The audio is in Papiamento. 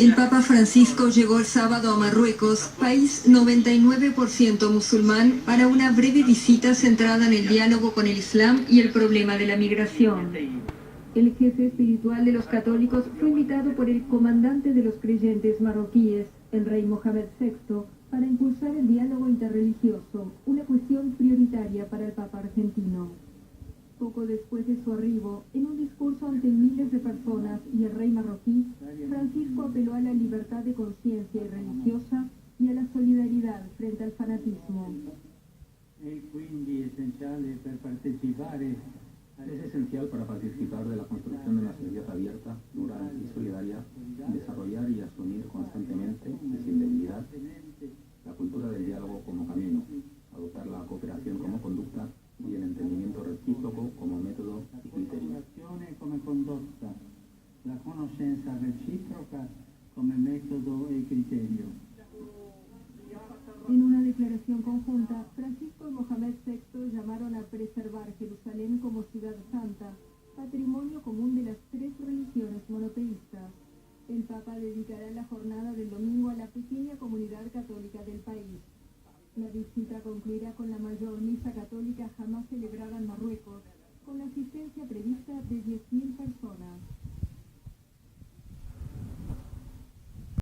El Papa Francisco llegó el sábado a Marruecos, país 99% musulmán, para una breve visita centrada en el diálogo con el Islam y el problema de la migración. El jefe espiritual de los católicos fue invitado por el comandante de los creyentes marroquíes, el rey Mohamed VI, para impulsar el diálogo interreligioso, una cuestión prioritaria para el Papa argentino. Poco después de su arribo, en un discurso ante miles de personas y el rey marroquí, Francisco apeló a la libertad de conciencia y religiosa y a la solidaridad frente al fanatismo. Es esencial para participar de la construcción de una sociedad abierta, plural y solidaria, desarrollar y asumir constantemente y sin debilidad la cultura del diálogo como camino, adoptar la cooperación como conducta y el entendimiento recíproco como método y criterio. La conoscenza reciproca come metodo e criterio. En una declaración conjunta, Francisco y Mohamed VI llamaron a preservar Jerusalén como ciudad santa, patrimonio común de las tres religiones monoteístas. El Papa dedicará la jornada del domingo a la pequeña comunidad católica del país. La visita concluirá con la mayor misa católica jamás celebrada en Marruecos, con la asistencia prevista de 10.000 personas.